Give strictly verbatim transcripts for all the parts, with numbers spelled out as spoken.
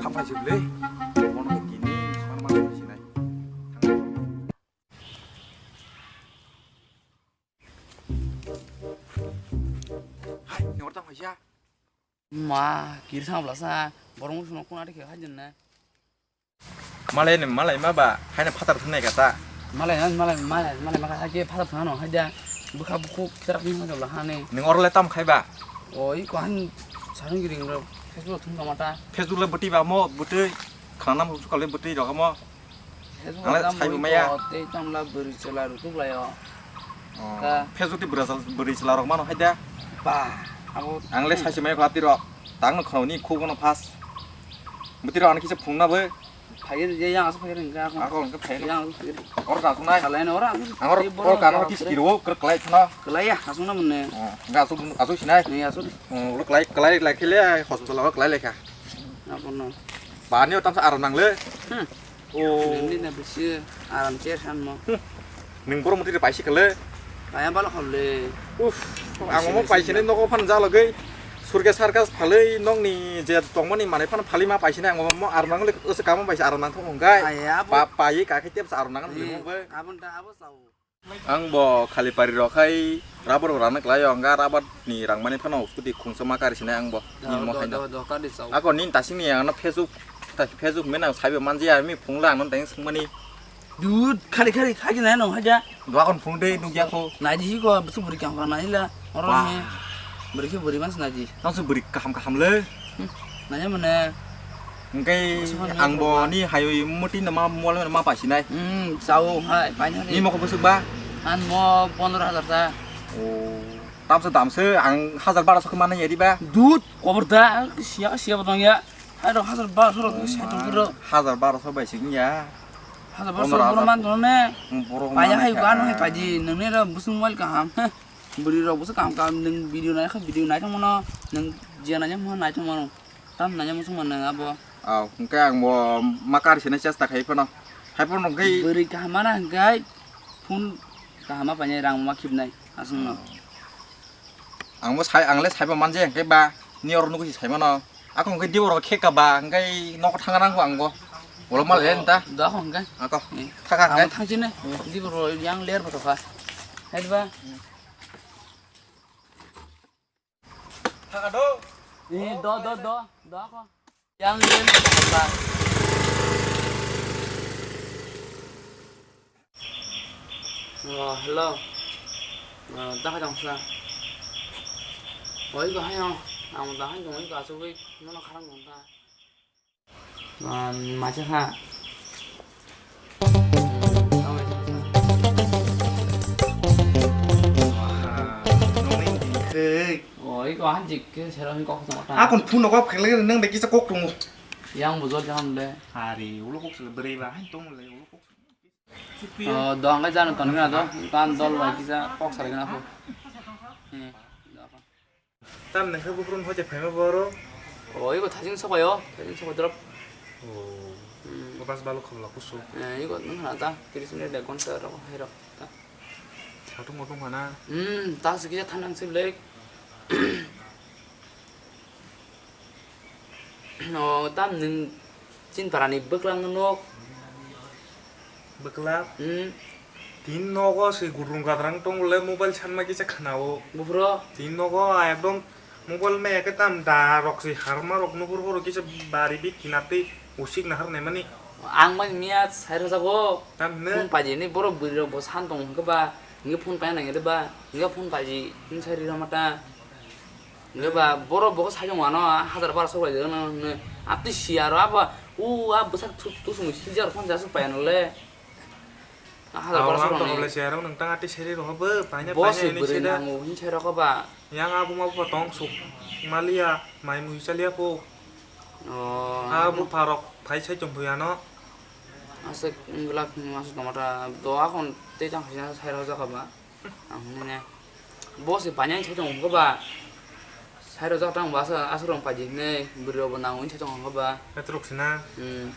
Khamphai se bwle. Bono khe tini man man sinai. Hai, ni orta phaisa. Ma, kiri sang blasa, borong suno kuna dikhe hai jenne. Malai ni, malai ma ba, hai na phatar thunai kata. Malai na, malai, malai, malai ma hai ke phatar thunano hai da. Bukha bukhu kirak ni hai la hani. Ning orle tam khai ba? O, i ko han sarung giring ro, Facebook thun kamata. Facebook le bwtwi ba mo, bwtwi. Khana mo sukale bwtwi rok mo. Ang le saibo maya. Tei tamla bwrwi chwla rwtuk lai o. Oh, ka. Facebook tei bwrwi chwla, bwrwi chwla rok mano hai da. Ba, abo. Ang le saisi maya kwlap twi rok. Tang no khno ni khuk no phas. Bwtwi rok ani kisa phung na bo. Phai rw je yang asu phai rw ka. Ako ang phai rw. Yang asu phai rw. Or ka sunai. Kalai no ora. Ang or, or ka no kis kiro kr klai khna. Klai ya, asu na mane. Oh, ga asu, asu sinai. Ni asu. Oh, klai, klai lai khele hospital o klai lai kha. Apo no. Ba ni o tamsa aram nang le. Hmm. Oh. Nini na bisi aram che san mo. Ning borok muti pai sikale. Kaya balo khole. Uff, ang mo pai sini noko phan jalo gei. Surge sarkas phalei nokni je tongmani manai phan phalima pai sini ang mo ar nang le ose kamo pai aram nang thong gai. Aya, abo. Pa pai ka khe tep aram nang le mo bai. Abon ta abo sao. Ang bo khali pari rok khai rubber bo rana klai o, ang ga rubber ni rang mani phano scooty khungsa ma kari sinai ang bo. Nini mo hai do. Ako nini tasing ni ang no Facebook, Facebook mena saibe manji ya mi phung la ang no teng sung mani. Dud khali khali khai nai no haja. Dua kon phung de nugya ko. Nai di ko busu buri kang nai la. Oro ni buri ke buri mas nai di. Nang su buri kaham kaham le. Nanya mane. Engkai ang bo ni hai muti nama mol ma pasinai. Hmm, sao hai painani. Ni moko busuk ba? An mo pondro hajar ta. Oh, tamsa damse ang hajar baro sok mana yari ba? Dud, kober da, sia sia botong ya. Hai ro hajar baro sok sia tong kiro. Hajar baro sok bai sing ya. Hajar baro sok boro man tong ne. Boro man hai ba no hai paji nang ne ro busung mal kaham. Bwrwi rok busu kaham kaham nwng video naikha, video naithok mano, nwng je naijak mano naithok mano, tam naijak muchung mano nwng abo. Aw, hwnkhe ang bo ma kari sene chesta khai phano, hai phano hwnkhe bwrwi kaham mana hwnkhe phone kaham ma painai rang ma khibnai aswkno. Ang bo sai, ang le saiba manje hwnkhe ba ni oro nugwi sai mano, ako hwnkhe dibo rok khe ka ba hwnkhe nogo thang rang ang bo ulo ma le ta. Da hwnkhe ako thaka hwnkhe thang sini dibo rok yang ler bo tokha hai ba. Thaka do. Eh, do, do, do, do ako. Yang, yang, apa? Oh, hello. Oh, dah jang sa. Oi, ko hayo. Ang dah jang oi ka su wi, nono kharang dong ta. Macha ha. Oi, ko han jik ke sero hin kok tong ta. Akon phone kok khele nang de kisa kok tongo. Yang bujol jang de. Hari ulo kok sele bere ba han tong le ulo kok. Oh, do ang jano ton na do. Tan dol ba kisa kok sale na ko. Hmm. Tam nang khe buphuru ni hoite phaima boro. O, ego thajin sokayo, thajin sokai drop. O. Hmm. Bo bas balok khamla kusu. Eh, ego nang hana ta, tris minute ek ghonta rok hai rok ta. Satung motung hana. Hmm, ta se kisa thanang se blek. O, tam nang Chinparani bwklang no nok. Bwklang? Hmm. Tin nogo se gudrung gadrang tong le mobile sanma kisa khnao. Buphuro? Tin nogo ekdom mobile me eke tam da rok se harma rok nuhur horo kisa bari bit kinatwi usik nahar naimani. Ang mai miya sai rok jago. Tam ne? Phone paji ni borok bwrwi rok bo san tong hwnkhe ba, hwnkhe phone paina nangya de ba, hwnkhe phone paji hwn sai ri rok mata. Nge ba borok bo sajong ano hajar barso bai jana ne. Ati siya ro abo u a bwsak tusung sijar phone jasuk pai ano le. Hajar barso rok le siya rok nang tang ati seri rok bo paina paina ni sida. Nango hin sai rok ba. Yang abu ma bu tong suk malia mai mui chalia po. Oh. Abu pharok phai sai chong phu ano. Asek nglak ni masuk tomata do akon te tang sai rok jaka ba. Ang hwnwi ne. Bo se painani sai tongo hwnkhe ba. Sai rojak tang ba aswk, aswk rong paidi hwnwi bwrwi rok bo nango hwnwi sai tongo hwnkhe ba. Petrok sina. Hmm.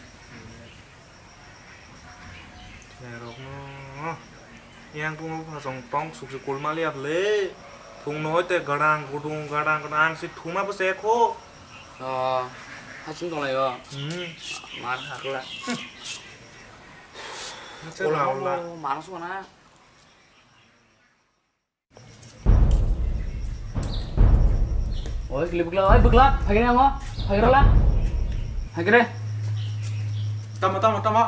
Rokno. Yang tungma bwsajwng tong suk se kulma liya le. Phungno hoite gadang gudung gadang gadang ang se thuma bo se kho. Oh. Haching tonglaio. Hmm. Mar hakla. Ola, ola. Mana sukana. Oi, kili bukla, oi, bukla, phagire ango, phagire la, phagire. Tamo, tamo, tamo.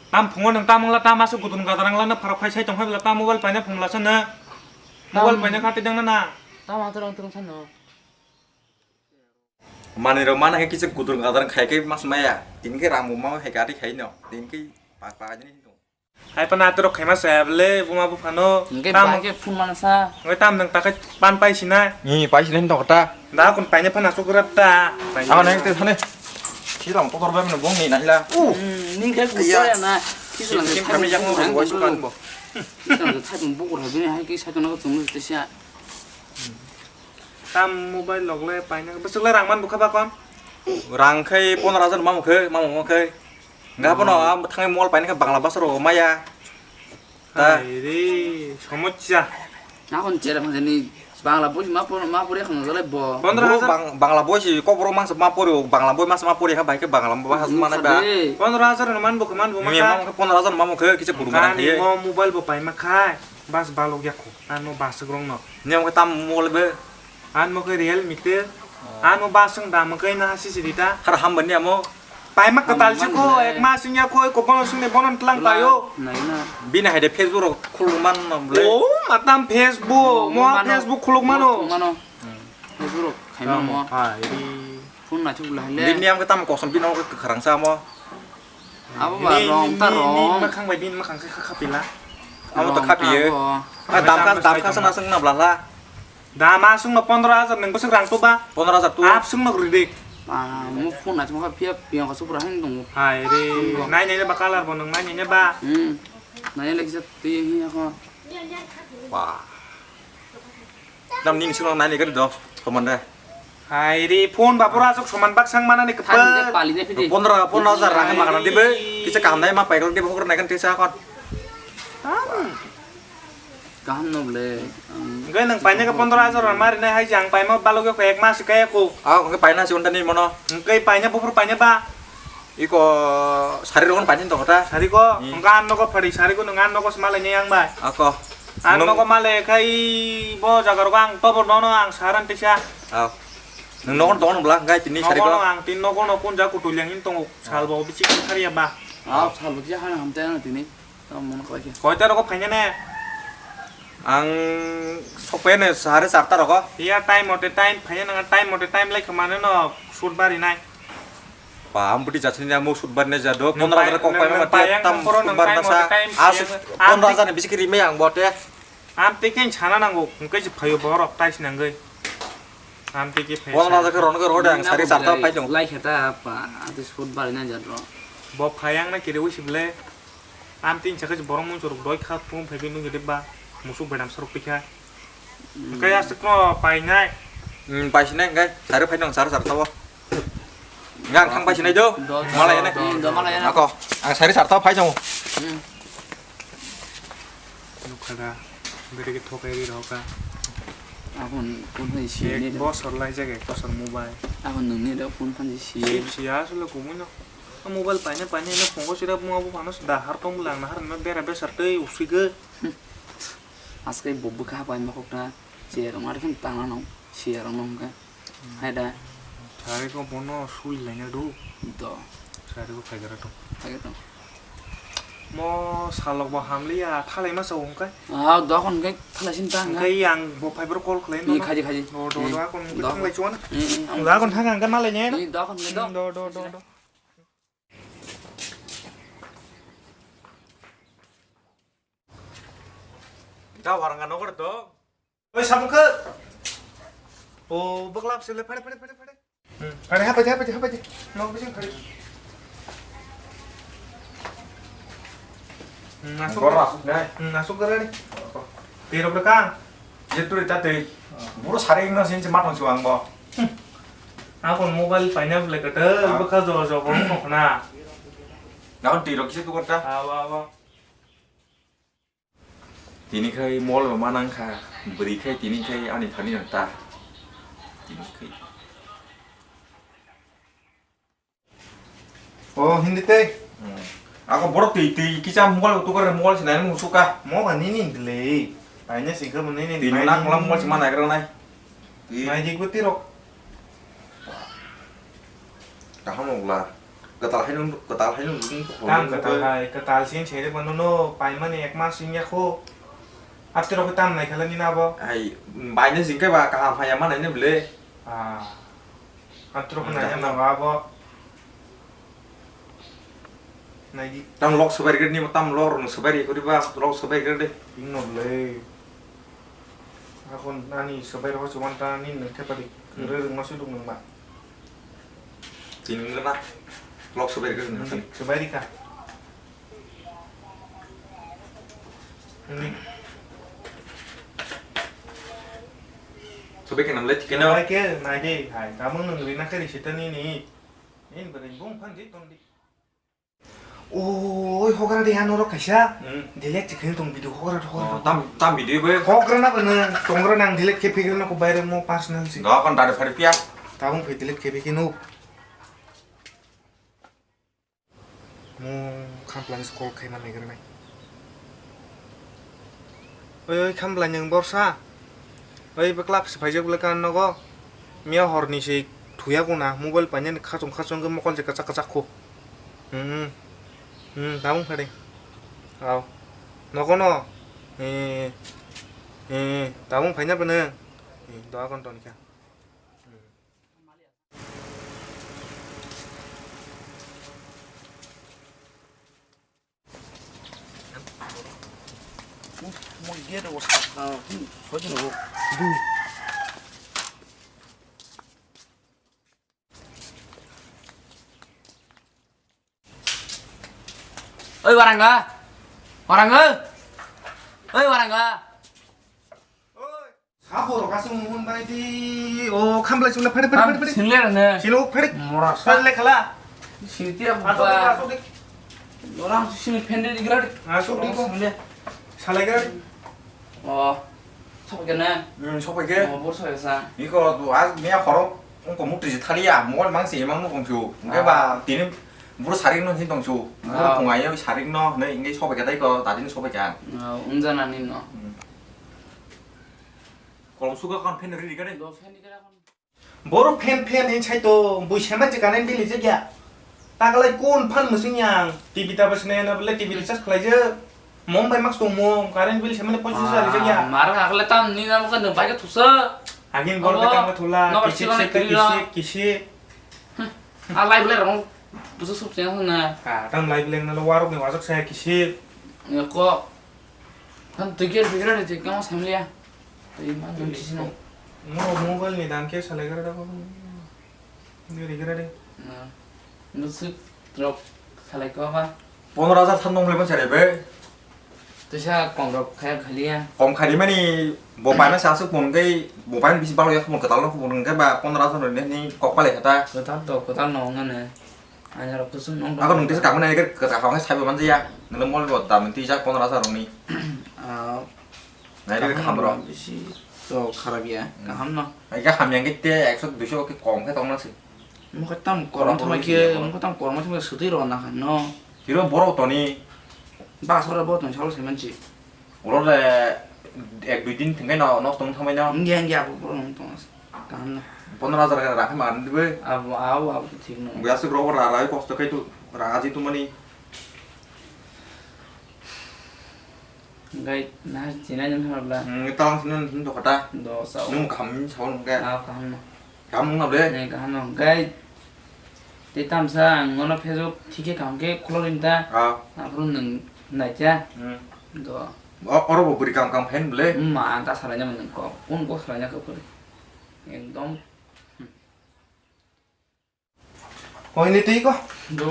Tam phungo nang tam wngla, tam aswk gudun gadarang lana pharok phai sai tong phai bwla, tam mobile paina phung bwla sana. Mobile paina kha tei dang na na. Tam ang terang terang sano. Manwi rok mana khe kisa kudur gadar khai khe mas maya. Tini khe rang bo ma hai gari khai no. Tini khe pa pa ni. Hai pa na atorok khaima saya bole buma buphano. Nge tam pa ke phone mana sa. Nge tam nang takai pan pai sina. Ni pai sina ni dokta. Da kun paine phana sukra ta. Awan nang te thane. Khilam kotor ba mene bong ni nahila. Ni khe kudur ya na. Khilam khamli jak mo bo sukan bo. Khilam thai bung bukur ha bini hai khe sa tong na tong te sia. Tam mobile log le paina, bwswk le rang man bukha bakon? Rang khai pondro hajar ma mukhe, ma mukhe. Nga bono, oh, a thangwi mobile paina khe Bangla bhasha rok maya. Ta. Hai re, somosya. Nakon chera phang ni Bangla boi ma por, ma por yakhang jale bo. Pondro hajar? Bang-, Bangla boi si kok borok mangsa ma pori, Bangla boi mangsa ma pori kha bai khe Bangla bhasha manai ba. Pondro hajar no man bukha man buma. Ni ma mukhe pondro hajar ma mukhe kisa kuruma. Kani mo mobile bo paima khai. Bas balok yakho, ano baswk rok no. Niyam khe tam mobile be? An mo khe Realme te, oh, ano baswk dam khe na hasi siri ta. Har ham bani amo. Paima kwtal si kho, ek mas wngya kho, ko bono swngni bono tlang payo. Nai na. Bini hai de Facebook rok khuluk man no ble. Oh, matam Facebook, oh, mo Facebook khuluk mano. Mano. Hmm. Facebook rok khai mano. Hai ri. Phone na thuk la le. Bini am khe tam kosom bini khe kwkhrang sa mo. Abo ba rong ta rong. Ni makhang bai bini makhang khe kha khapila. Amo to khapiyo. Ah, dam kha, dam kha sana sung na bla la. Dam a sung no pondro hajar nang bwswk rang to ba. Pondro hajar to. Ap sung no ridik. Ah, mo phone na chuma phiya piang ka supra hang dong. Hai re. Nai nai ba color bo nang nai nai ba. Hmm. Nai le kisa ti hi ako. Wah. Tam nini sung nai le gari do. Komanda. Hai ri, phone ba pura aswk soman bak sang manani kwpal. Pondro, pondro hajar rang magana dibe, kisa kaham nai ma paikal dibe hokor nai kan tisa kon. Kaham no ble. Gai nang paina ka pondro hajar rang mari nai hai jang paima balok ek mas kaya ko. Ah, ngai paina si unta ni mono. Ngai paina bufur paina ba. Iko sari rokon paini tong kota. Sari ko, hmm, engka an nogo phari, sari ko nung an nogo smalai ni ang bai. Ako. An nogo malai khai bo jaga rok ang tobo nono ang saran tisa. Aw. Nung nogon tongo bla, ngai tini sari ko. Nogo no ang tin nogo no kun ja kutul yang in tongo, sal bo bichi khariya ba. Aw, sal bo bichi hana hamte na tini. Tamo mano khlai khe. Koita rogo phaina ne? Ang sokphaiyano sare charta rogo. Iya, time mote time phaina nang, time mote time lai khe mane no shoot bari nai. Ba, ang budi jatni amo shoot bari nai jado. Pondro hajar kok pai ma te tam shoot bari nasa. Aswk pondro hajar ni bisi kiri me ang bote. Am te khe sana nango, hwnkhe se phaio borok tai se nangoi. Am te khe phai. Pondro hajar khe rono khe rode ang sare charta phai tong. Lai khe ta pa, ate shoot bari nai jado. Bo phai ang na kiri usi ble. Am tin chakhe borok mung chorok doi kha phung phai nung gede ba musuk bedam sarok pikha. Hwnkhe aswk no painai. Hmm, paisinai hwnkhe sari phai nang sar sar tabo. Hwnkhe ang thang paisinai do. Malai ne. Hmm, do malai ne. Ako, ang sari sar tabo phai chong. Hmm. Nukha da, beri ke thokai ri roka. Abon kun hai si ne. Ek bosor lai jage, ek bosor mobile. Abon nung ne da kun phan si. Si, si asle kumui no. Mobile paina paina ino phungo sira bunga bo phano da har tong lang na har na bera besar tei usige. Askai bo bwkha pai ma khokna chair mar khin tangna no chair no hwnkhe. Hai da. Sari ko bono sui laina do. Do. Sari ko khaigara to. Khaigara to. Mo salok bo hamliya thalai ma sa hwnkhe. Ah, dokhon khe thalai sin tang. Khe yang bo phai bro call khlai no. Khaji khaji. Do do do akon thanglai chuan. Ang dokhon thang ang kan malai ne. Dokhon do. Do do do do. Da waranga nokar do. Oi, samukhe. O, baklap sele, phare, phare, phare, phare. Hmm, phare, hapai, hapai, hapai. Nok bising phare. Hmm, asuk. Bor asuk nai. Hmm, asuk garani. Tiro brekang. Jeturi tatui. Buru sari ingna sin matong suang bo. Ako mobile paina bole kata, baka jo jo ko khna. Nakon tiro kisa tu korta. Awa, awa. Tini khai mol ma manang kha, bwrwi khai tini khai ani thani nang ta. Tini khai. O, hindi tei. Hmm. Ako borok twi, twi kisa mobile tukar mobile sinai mung suka. Mo ba nini dile. Paine singkhe mo nini. Twi nang lang mobile sima naigra nai. Twi. Nai dik bwtwi rok. Kaham wngla. Kwtal haino, kwtal haino lukung. Tam kwtal hai, kwtal sin sere mano no paimani ek mas wngya kho. Atwi rok tam nai khala nini abo. Hai, baine singkhe ba kaham haya manai ne bile. Ah. Atwi rok nai na ba abo. Naidi. Tam lok sobai rikre ni, tam lok rok sobai rikre ba, lok sobai rikre de. Ino le. Akon ani sobai rok chuman ta ni nang thepa di. Hmm. Re rung ma sudung nang ba. Tini nang na. Lok sobai rikre ni. Sobai rika. Ni. Sobai ke nam le tikeno. Sobai ke naidi hai. Kamu nang rina kari sitani ni. Ini beri bung phan di ton di. Oi, hogra de ano rok kaisa. Hmm. Delete se khayo tong video hogra, hogra. Oh, tam, tam video be. Hogra na bana, tongra nang delete khe phikra na ko baire mo personal si. Do kon dare phari pia. Tabung phe delete khe phikino. Mo khampla ni call khaima naigra nai. Oi, oi, khamblai nwng borsa. Oi, bwkla se phaijak bwle kan nogo. Miya horni se thuya kuna, mobile painani khachung khachung khe mokol se kwchak kwchak khu. Hmm. Hmm, tabung phade. Au. Nogo no. Eh. Eh, tabung phaina bwno. Eh, doa kon toni kha. Hmm. Uf, mo gate o sakha. Hmm, hoje no. Du. Oi, waranga. Waranga. Oi, waranga. Oi. Sabo rok asung mun bai di. O khamblai chula phade phade phade phade. Sinle ne. Silo phade. Mora sa. Phade le khala. Sinti abu. Asuk di, asuk di. Orang sini phende di grad. Asuk di ko. Sinle. Salai grad. O. Sopai kene. Hmm, sopai ke. O, bor sopai sa. Iko tu as mia khoro. Ungko mukti je thaliya. Mol mang si emang nukong chu. Ungke ba tini buru sarik no sin tong chu. Buru pungai yo sarik no. Ne ingke sopai ke dai ko. Tadi ni sopai ke. O, unjana ni no. Hmm. Kolom suka kon fan ri ri kare. Do fan ri kare kon. Boro fan fan hin sai to bui sema je current bill je ya. Tagalai kon fan musing yang T V ta bas ne na bole T V recharge khlai je. Mom bai max tong mo current bill sema ne pochis hajar je ya. Mar agle tam ni nam ka no bai ka thusa. Agin bor ka tam ka thula. Kisi se kisi kisi. A lai bole rong busu sup se na. Ka tam lai bole na lo warok ni wajak sa kisi. Ko. Kan tui khe rw phikra rw tui kamo samliya. Tui ma dun kisi na. Mo mobile ni dam khe salai gra da ko. Ni ri gra de. Na. Nusuk trok salai ko ba. Pondro hajar than nong le ma salai be. Tuisa kom rok khaya khaliya. Kom khali mani bo pai ma sa su pon kai bo pai bisi balo ya pon katal no pon kai ba pondro hajar ni ni kok palai kata. Katal to katal no ngane. Ani rok kusum nong. Ako nung tisa kamu nai ke kata kau hai sai bo manja ya. Nelo mol bo dam tisa pondro hajar rong ni. Ah, nai ke kaham kaham bro. Bisi to kharap ya. Hmm. Kaham no. Ai kaham yang ke te ekso duiso ke kom ke tong na si. Mukha tam korom thama ke, mukha tam korom thama ke sutui ro na khan no. Hiro boro toni. Ba sora bo toni salo semen chi. Oro le ek dui din thwngkhe no nosto wng thangbai no. Wngya, wngya, abo borok wng tong kaham no. Pondro hajar khe rakhe ma dibe. Abo, abo, abo to thik no. Buya swk rok ra rai kosto khai tu ra aji tu mani. Gai na jinai jan harap la. Hmm, tang sino hin to kata. Do sao. Nung kaham hin sao nung ke. Ah, kaham no. Kaham wngna ble? Nai kaham no. Gai. Tei tamsa ang nono Facebook thike kaham khe khulok rim ta. Ah. Aphuru nwng naikha. Hmm. Do. O, oro bo bwrwi kam kam phain ble? Ma, ang ta salai nang nwng kok. Kun kok salai nang kok bwrwi. Ekdom. Koi ni twi ko? Do,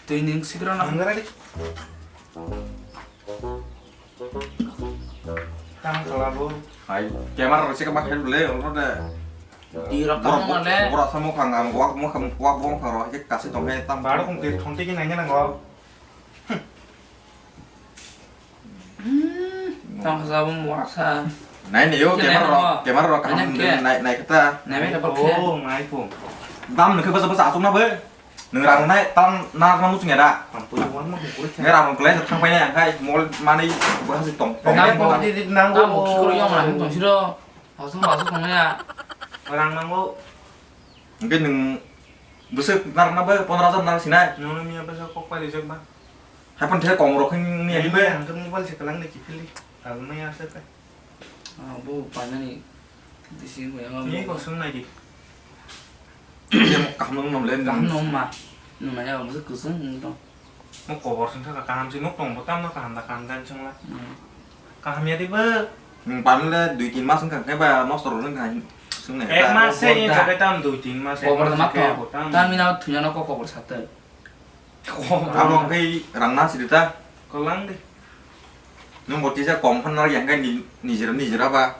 twi nwng sikra na. Ang gara di. Tang khala bo. Hai, camera rok se kama khen bole, olo de. Di rok borok, kama le. Borok samo khang ang wak mo kham wak bong khang ro, je kasi tong he tam. Baro kong ke thong te ke nanya nang go. Hmm, tang sa bo mo sa. Nai ne yo, camera rok, camera rok kaham nai nai kata. Nai me na bok. Oh, nai ko. Dam ne ke basa basa atung na be. Nwng rang nai tam na na muchung ya da. Ang pui wan ma kuri kha. Ngai rang klai thang pai nai ang khai mol mani bo hasi tong tong. Nang bo di di nang bo. Tamo kikoro yong rang tong siro. Hasu hasu tong ya. Rang nang bo. Ngai nwng bwswk nar na ba pondro hajar nar sinai. Nwng ni ya bwswk kok pai rijak ba. Hai pon the kong rok ni ya di ba. Ang ke mobile se kalang ni kifili. Ang mai asa ka. Ah, bo painani bisi wngya ma. Ni bo. Kosong nai di. Ye mo kaham nung nom le. Kaham nung ma. Nung nai ya mo kusung nung tong. Mo kobor sung thaka kaham si nuk tong bo tam no kaham da kaham gan sung la. Hmm. Kaham ya di ba. Nung pan le dui tin mas wngkha khe ba nosto rw wngkha sung nai. Ek mas se ni jagai tam dui tin mas. Kobor da mat to. Tam mina thunya no ko kobor satai. Abo hwnkhe rang na sidi ta? Kwlang de. Nwng bo tisa kom phan nar yang kai ni, nijera, nijera ba?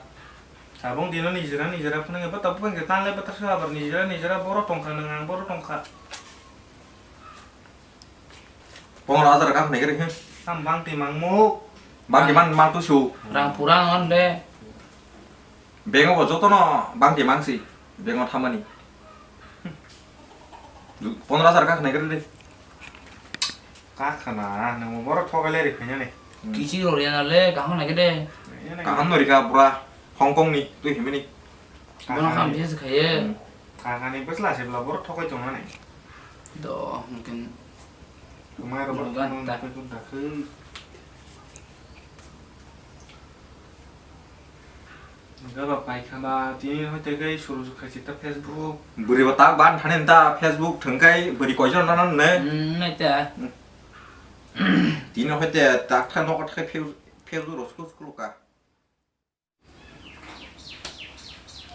Abo wng dino nijera, nijera phano ba tabuk wngkhe tanle bathar sa abar nijera, nijera boro tongkha nwng ang boro tongkha. Pondro hajar ka khnai gari he. Tam bang ti mangmu. Bang ti man, mang tu su. Rang pura ngon de. Bank o bo jotono bangti mangsi, bank o thamani. Pondro hajar ka khnai gari de. Ka khna, nwng borok thogai lai ri phainani. Hmm. Kichi rw riyana le, kaham nai de. Kaham no rika pura Hong Kong ni, twi himini. Bono kaham bihe se khaye. Hmm. Kakani bwsla se bwla borok thogai tongnani. Do, mungkin. Kumai rok. Mugan ta. Hwnkhe ba paikha ba, tini hoite khe suru khaisi ta Facebook. Bwrwi bo tak ban thani ta Facebook thwngkai bwrwi koijon nana ne. Hmm, nai ta. Tini hoite tak tha nok thai Facebook, Facebook ro skul skul ka.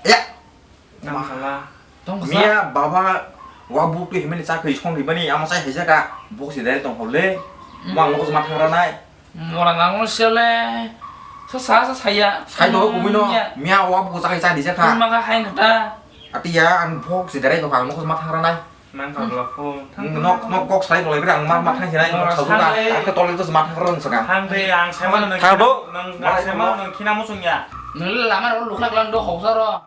Ya. Tang sala. Tong sa. Miya baba wa buk tu himani cha khe song ri bani ama sai hai jaka. Bok si dai tong hole. Hmm. Mo ang nokos ma thang ra nai. Mora nang no sele. Sa sa sa saya. Sai do kubui no. Ya. Miya wa buk cha khe cha di jaka. Maka hai kata. Ati ya ang bok si dai tong ang nokos ma thang ra nai. Nang ka bla phone. Nok, nok kok sai tolai bra, ang ma, ma thang sinai, nok sabu ka. Ang ke tolai tus ma thang rong saka. Thang de, ang sema nang. Thang do. Nang, ang sema nang khina musung ya. Nang le lama ro lukhlak lang do hoksa ro.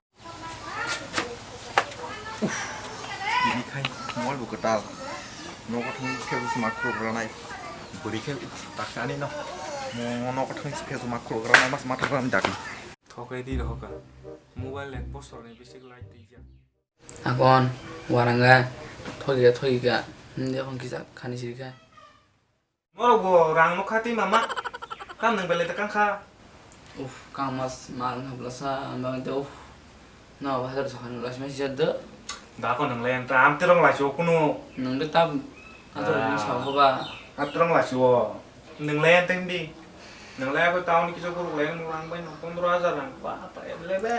Ini khai, mol bu ketal. Nok thang ke tus ma khro gra nai. Buri ke tak ani no. Mo nok thang ke tus ma khro gra nai, mas ma thang gra nai dak. Thokai di rohoka. Mobile ek bosor ni bisi light di ja. Akon, waranga, thogika, thogika, hindi akon kisa khani sirika. Norok bo rang nukha twi mama, tam nwng belai ta kangkha. Uf, kang mas mal wngkha blasa, ang bagwi de uf. No, ba hazar sakha nung lasima sijak de. Da ko nwng le, ta am tirong laisio kunu. Nwng de tab, ato nwng sao ba. Atirong laisio. Nwng le teng di. Nwng le ko town kisa guru le nwng rang bai no pondro hajar rang ba, ta em le be.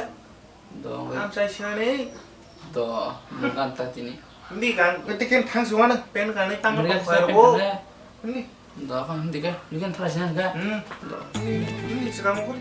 Do. Am sai sinani. Do, nwng kan ta tini. Hindi kan, tiken thang suana, pen kan ni tang ko khair bo. Hindi. Do, kan hindi ke, hindi kan thara sinani ka. Hmm. Do. Hindi, hindi sekarang ko.